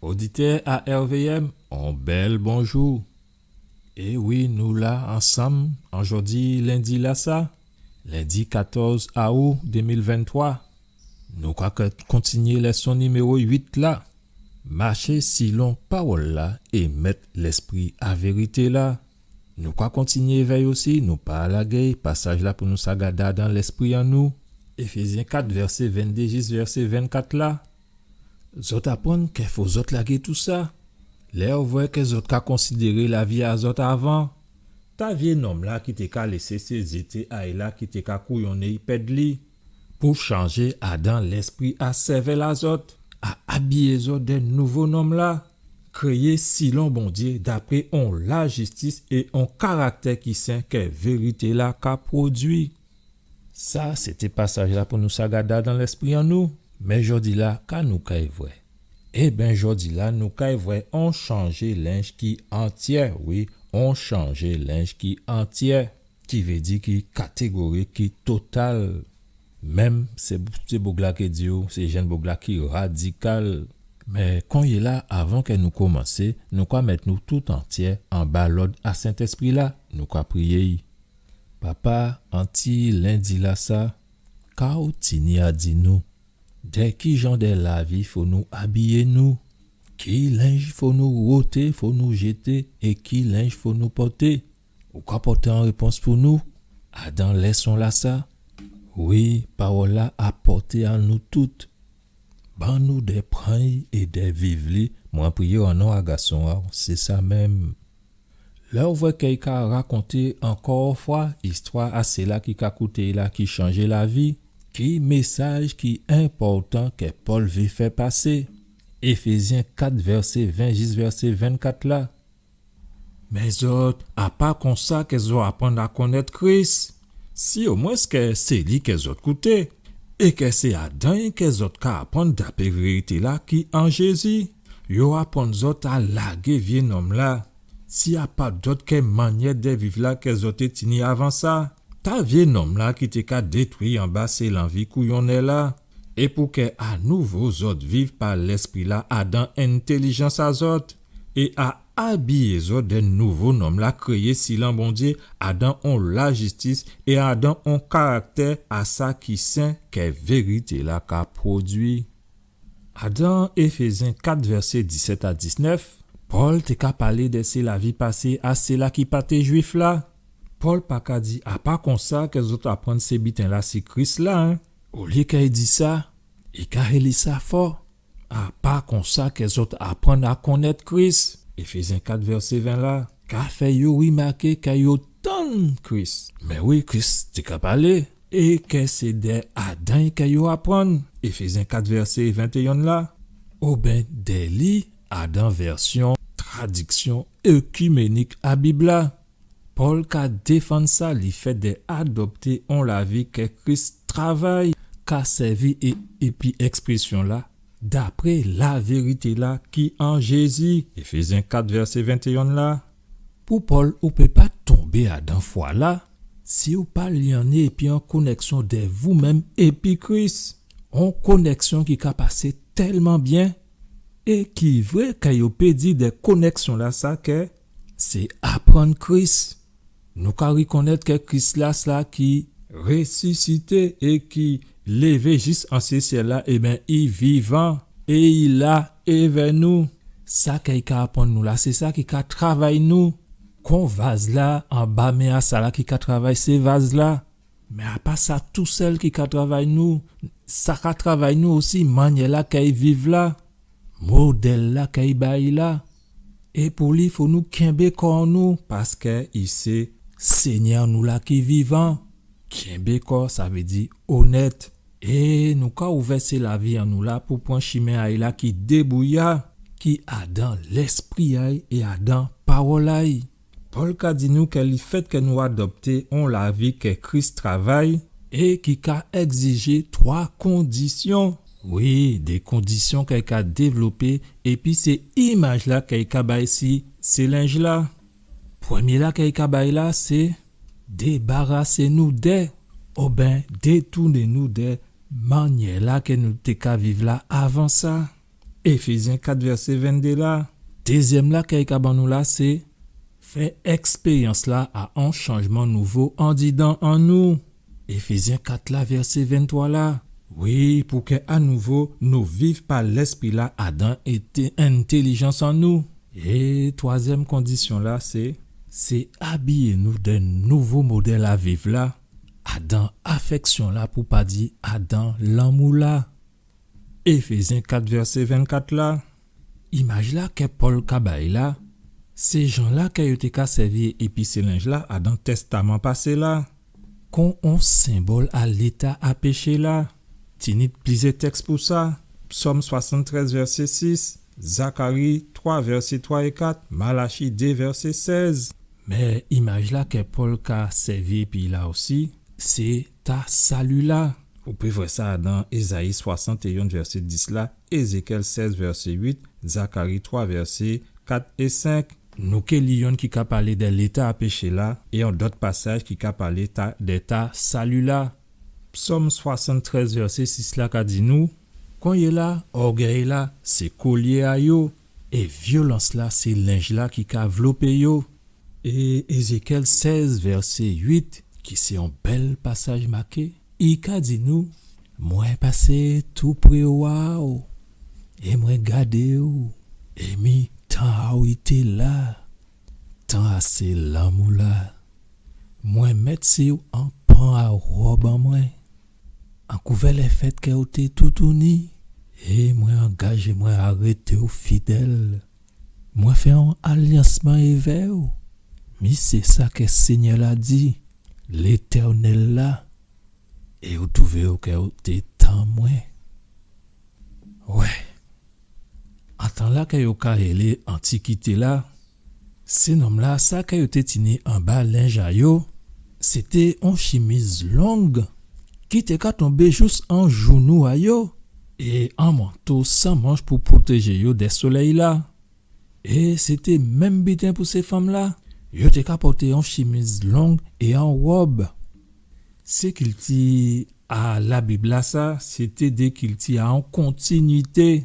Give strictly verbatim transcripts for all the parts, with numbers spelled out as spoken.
Oditè a R V M, on bèl bonjou. É wi, nou la ansanm an jòdi lendi-lasa, lendi katòz aou dé mil venntwa. Nou ka k-, kontinyé lèson niméwo uit la. Maché silon pawòl-la é mèt lèspri a vérité-la. Nou ka kontinyé vèy osi, nou pa lagé pasaj-la pou nou sa gadé adan lèspri an nou. Éfézyen kat, vèsé venndé jis vèsé vennkat la. Zòt aprann kè fo zòt lagé tousa. Lè ou vwè kè zòt ka konsidéré lavi a zòt avan, ta vyé nonm-la ki té ka lésé sé zété a'y la ki té ka kouyonné'y pèd li, pou chanjé adan lèspri a sèvèl a zòt, a abiyé zòt dè nouvo nonm-la, kréyé silon Bondyé dapré on lajistis é on karaktè ki sen kè vérité-la ka pwodui. Sa, sété pasaj-la pou nou sa gadé adan lèspri an nou. Mé jòdi-la, ka nou kay vwè? Ében, jòdi-la, nou kay vwè on chanjé lenj ki antyè, wi, on chanjé lenj ki antyè, ki vé di ki katégorik, ki total. Menm sé, sé boug-la ki di'w, sé jenn boug-la ki radikal. Mé konyéla, avan kè nou komansé, nou ka mèt nou tout antyè anba lòd a Sentèspri-la, nou ka priyé'y. Papa, an ti lendi-lasa, ka ou tini a di nou, dè ki jan dè lavi fo nou abiyé nou? Ki lenj fo nou woté, fo nou jété, é ki lenj fo nou pòté? Ou ka pòté on répons pou nou adan lèson-lasa. Wi, pawòl-la a pòté a nou tout. Ban nou dè pran'y é dè viv li, mwen priyé an non a Gason a'w, sé sa menm. Lè ou vwè kè i ka rakonté ankò on fwa istwa a sila ki ka kouté'y la ki chanjé lavi, ki mésaj ki enpòtan kè Pòl vé fè pasé? Éfézyen kat, vèsé ven jis vèsé vennkat la. Mé zòt, a pa konsa kè zòt aprann a konnèt Kris, si omwens kè sé li kè zòt kouté, é kè sé adan'y kè zòt ka aprann dapré vérité-la ki an Jézi. Yo aprann zòt a lagé vyé nonm-la. Si a pa dòt kè mannyè dè viv-la kè zòt té tini avan sa, ta vyé nonm-la ki té ka détwi anba sé lanvi kouyonnè-la, é pou kè a nouvo zòt viv pa Lèspri-la adan entèlijans a zòt, é a abiyé zòt dè nouvo nonm-la kréyé silon Bondyé adan on lajistis é adan on karaktè a sa ki sen kè vérité-la ka pwodui. Adan Éfézyen kat, vèsé disèt a disnèf, Pòl té ka palé dè sé lavi pasé a sila ki pa té Jwif la. Pòl pa ka di, a pa konsa kè zòt aprann sé biten-la si Kris la, en. Olyé kè i di sa, i ka rélé sa fò. A pa konsa kè zòt aprann a konnèt Kris. Éfézyen kat, vèsé ven la, ka fè yo rimaké kè yo tann Kris. Mé wi, Kris té ka palé, é kè sé dè adan'y kè yo aprann. Éfézyen kat, vèsé ventéyen la, oben dè li, adan vèsyon tradiksyon ékiménik a Bib-la. Pòl ka défann sa, lèfèt dè adopté on lavi kè Kris travay, ka sèvi é, épi èksprésyon-la, dapré lavérité-la ki an Jézi, Éfézyen kat, vèsé ventéyen la. Pou Pòl, ou pé pa tonbé adan fwa-la, si ou pa lyanné épi on konèksyon dè vou menm épi Kris, on konèksyon ki ka pasé tèlman byen, é ki vré kè yo pé di dè konèksyon-lasa kè sé aprann Kris. Nou ka rèkonnèt kè Kris-lasa ki résisité é ki lévé jis an sé syèl-la, ében, i vivan é i la èvè nou. Sa kè i ka aprann nou la, sé sa ki ka travay nou. Kon vaz-la, anba men a sala ki ka travay sé vaz-la. Mé a pa sa tousèl ki ka travay nou, sa ka travay nou osi, mannyè-la kè i viv la, modèl-la kè i bay la. É pou li, fo nou kenbé kò nou, paskè i sé Sényè nou la ki vivan. Kenbé kò, sa vé di onèt. É nou ka ouvè sé lavi an nou la pou pran chimen a'y la ki débouya, ki adan lèspri a'y é adan pawòl a'y. Pòl ka di nou kè lèfèt kè nou adopté on lavi kè Kris travay é ki ka ègzijé twa kondisyon. Wi, dé kondisyon kè i ka dévlopé, épi sé imaj-la kè i ka bay si sé lenj-la. Prèmyé-la kè i ka bay la, sé débarasé nou dè, oben détouné nou dè mannyè-la kè nou té ka viv la avan sa. Éfézyen kat vèsé venndé la. Dézyèm la kè i ka ban nou la sé fè èkspéryans la a on chanjman nouvo andidan an nou. Éfézyen kat la vèsé venntwa la. Wi, pou kè anouvo nou viv pa Lèspri la adan été- entélijans an nou. É twazyèm kondisyon la sé, sé abiyé nou dè nouvo modèl a viv la, adan afèksyon la pou pa di adan lanmou la. Éfézyen kat vèsé vennkat la. Imaj la kè Pòl ka bay la, sé jan la kè yo té ka sèvi épi sé lenj la adan Tèstaman pasé la, kon on senbòl a léta a péché la. Tini plizyè tèks pou sa, Psòm swasanntrèz vèsé sis, Zakari twa vèsé twa é kat, Malachi dé vèsé sèz. Mé imaj la kè Pòl ka sèvi épi la osi, sé ta sali la. Ou pé vwè sa dan Ézayi swasantéyon vèsé dis la, Ézékyèl sèz vèsé uit, Zakari twa vèsé kat é senk. Nou ké li yonn ki ka palé dè léta a péché la, é on dòt pasaj ki ka palé ta, dè ta sali la. Psòm swasantrèz vèsé sis la ka di nou, konyéla, ògèy la sé kolyé a yo, é vyolans la sé lenj la ki ka vlopé yo. É Ézékyèl sèz vèsé uit, ki sé on bèl pasaj maké, i ka di nou, mwen pasé toupré owa ou, é mwen gadé ou, é mi tan a ou i té la, tan a sé lanmou la. Mwen mèt si ou an pan a wòb an mwen, an kouvè lèfèt kè ou té toutouni, é mwen angajé mwen a rété ou fidèl. Mwen fè on alyans mwen évè ou. Mi sé sa kè Sényè la di, Létènèl la, é ou touvé ou kè ou té tan mwen. Wè. An tan la kè yo ka rélé Antikité la, sé nonm la, sa kè yo té tini anba lenj a yo, sé té on chimiz long ki té ka tonbé jous an jounou a yo, é on manto san manch pou pwotéjé yo dè solèy la. É sé té menm biten pou sé fanm la. Yo té ka pòté on chimiz long é on wòb. Sé kilti a Labib la sa, sé té dé kilti a on kontinuité.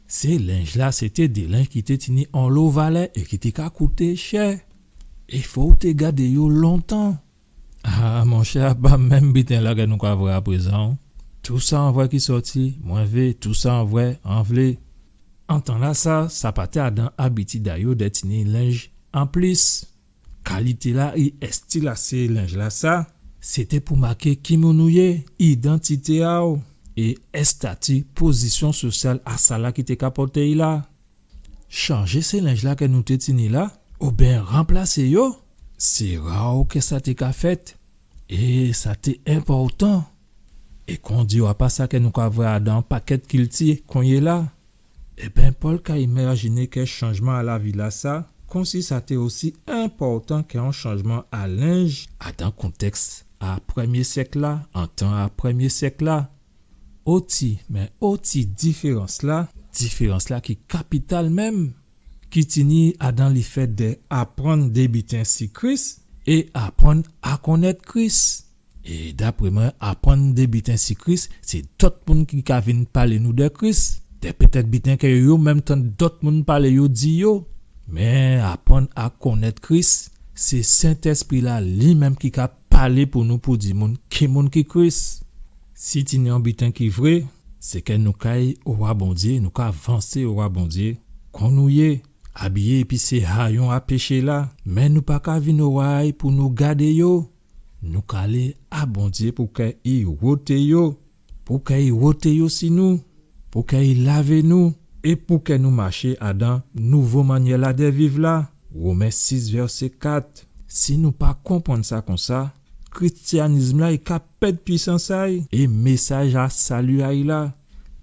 Sé lenj la, sé té dé lenj ki té tini onlo valè é ki té ka kouté chè. É fò ou té gadé yo lontan. Ah, monchè, a pa menm biten la kè nou ka vwè aprézan. Tou sa an vwè ki sòti, mwen vé, tou sa an vwè, an vlé. An tan la sa, sa pa té adan abitid a yo dè tini lenj anplis. Kalité la é èstil a sé lenj la sa, sé té pou maké ki moun ou yé, idantité a ou, é èstati, pozisyon sosyal a sa la ki té ka pòté i la. Chanjé sé lenj la kè nou té tini la, oubyen ranplasé yo, sé ra kè sa té ka fèt. É sa té enpòtan. É kon di, a pa sa kè nou ka vwè adan pakèt kilti konyéla. Ében, Pòl ka imajiné kè chanjman a lavi la sa, konsi sa té osi enpòtan kè on chanjman a lenj, adan kontèks a prèmyé syèk la, an tan a prèmyé syèk la. Oti, mé oti diférans la, diférans la ki kapital menm, ki tini adan lèfèt dè aprann dé biten si Kris é aprann a konnèt Kris. É dapré mwen, aprann dé biten si Kris, sé dòt moun ki ka vin palé nou dè Kris. Dè pétèt biten kè yo menm tann dòt moun palé yo di yo. Mé aprann a konnèt Kris, sé Sentèspri la li menm ki ka palé pou nou pou di moun ki moun ki Kris. Si tini on biten ki vré, sé kè nou kay owa Bondyé, nou ka vansé owa Bondyé, kon nou yé, abiyé épi sé hayon a péché la, mé nou pa ka vin owa'y pou nou gadé yo. Nou ka alé a Bondyé pou kè i woté yo, pou kè i woté yo si nou, pou kè i lavé nou, é pou kè nou maché adan nouvo mannyè la dè viv la. Women sis vèsé kat. Si nou pa konprann sa konsa, kristyanizm la i ka pèd pwisans a'y, é mésaj a sali a'y la.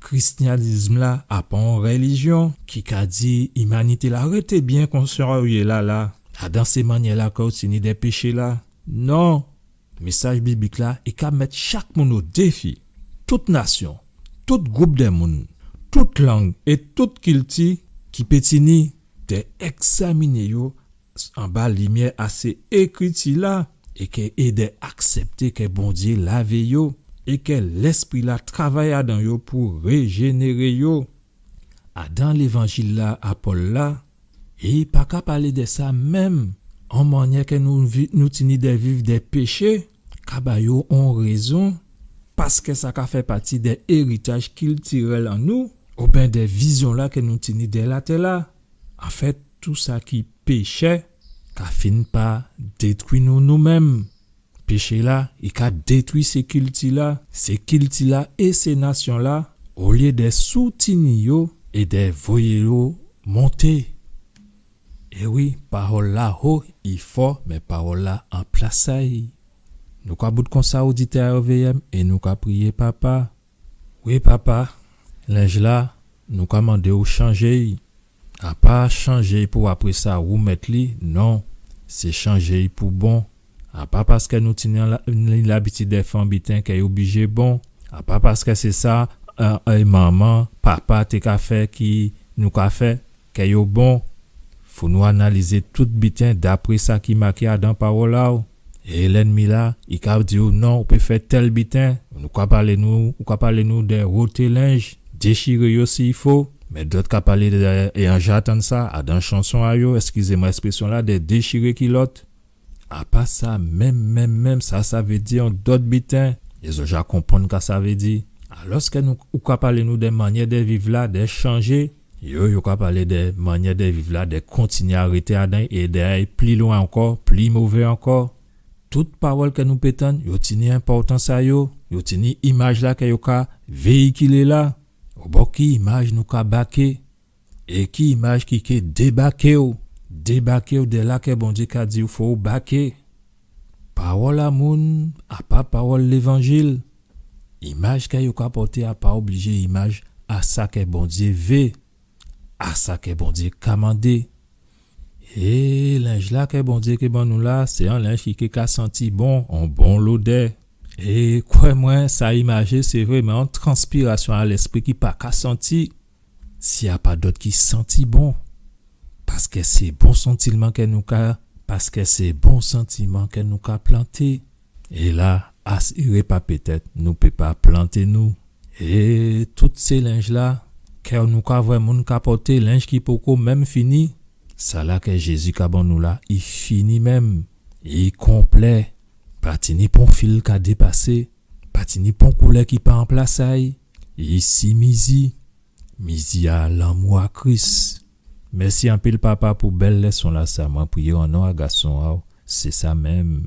Kristyanizm la a pa on rèlijyon ki ka di imanité la rété byen konsa ou yé la la, adan sé mannyè la kè ou tini dè péché la. Non, mésaj biblik la i ka mèt chak moun o défi. Tout nasyon, tout gwoup dè moun, tout lang é tout kilti ki pé tini, dè ègzaminé yo anba limyè a sé Ékriti la, é kè, é dè aksèpté kè Bondyé lavé yo, é kè Lèspri la travay adan yo pou réjénéré yo. Adan lévanjil-la a Pòl la, é i pa ka palé dè sa menm, on mannyè kè nou vi-, nou tini dè viv dè péché, ka ba yo on rézon, paskè sa ka fè pati dè éritaj kiltirèl an nou, oben dè vizyon-la kè nou tini dè latè-la. Anfèt, tou sa ki péché ka fin pa détwi nou nou menm. Péché-la, i ka détwi sé kilti-la, sé kilti-la é sé nasyon-la, olyé dè soutini yo é dè voyé yo monté. É wi, pawòl-la ho, i fò, mé pawòl-la an plas a'y. Nou ka bout konsa, oditè a R V M, é nou ka priyé Papa. Wi, Papa, lenj-la, nou ka mandé'w chanjé'y. A pa chanjé'y pou apré sa ou mèt li, non. Sé chanjé'y pou bon. A pa paskè nou tini la-, ni labitid dè fè on biten kè i oblijé bon. A pa paskè sé sa, euh, euh, manman, papa té ka fè ki nou ka fè, kè yo bon. Fò nou analizé tout biten dapré sa ki maké adan pawòl a'w. É lènmi-la, i ka di'w non, ou pé fè tèl biten. Nou ka palé nou, ou ka palé nou dè woté lenj, déchiré yo si i fo. Mé dòt ka palé dè, é an ja tann sa, adan chanson a yo, èskizé mwen èksprésyon-la, dè déchiré kilòt. A pa sa, menm, menm, menm, sa, sa vé di on dòt biten. É zòt ja konprann ka sa vé di. Alòskè nou, ou ka palé nou dè mannyè dè viv la, dè chanjé. Yo, yo ka palé dè mannyè dè viv la, dè kontinyé a rété adan é dè alé pli lwen ankò, pli mové ankò. Tout pawòl kè nou pé tann, yo tini enpòtans a yo, yo tini imaj-la kè yo ka véyikilé la. Obò ki imaj nou ka baké? É ki imaj ki ké débaké'w, débaké'w dè la kè Bondyé ka di'w fò'w baké? Pawòl a moun, a pa pawòl lévanjil. Imaj kè yo ka pòté a pa oblijé imaj a sa kè Bondyé vé, a sa kè Bondyé ka mandé. É lenj-la kè Bondyé ké ban nou la, sé on lenj ki ké ka santi bon, on bon lodè. É kwè mwen, sa imajé, sé vré, mé on transpirasyon a lèspri ki pa ka santi. Si a pa dòt ki santi bon, paskè sé bon santiman kè nou ka, paskè sé bon santiman kè nou ka planté. É la, asiré pa pétèt, nou pé pa planté nou. É tout sé lenj-la, kè nou ka vwè moun ka pòté lenj ki poko menm fini, sa-la kè Jézi ka ban nou la, i fini menm, i konplè, pa tini pon fil ka dépasé, pa tini pon koulè ki pa an plas a'y, i si mizi. Mizi a lanmou a Kris. Mèsi anpil, Papa, pou bèl lèson-lasa. Mwen priyé an non a gason a'w. Sé sa menm.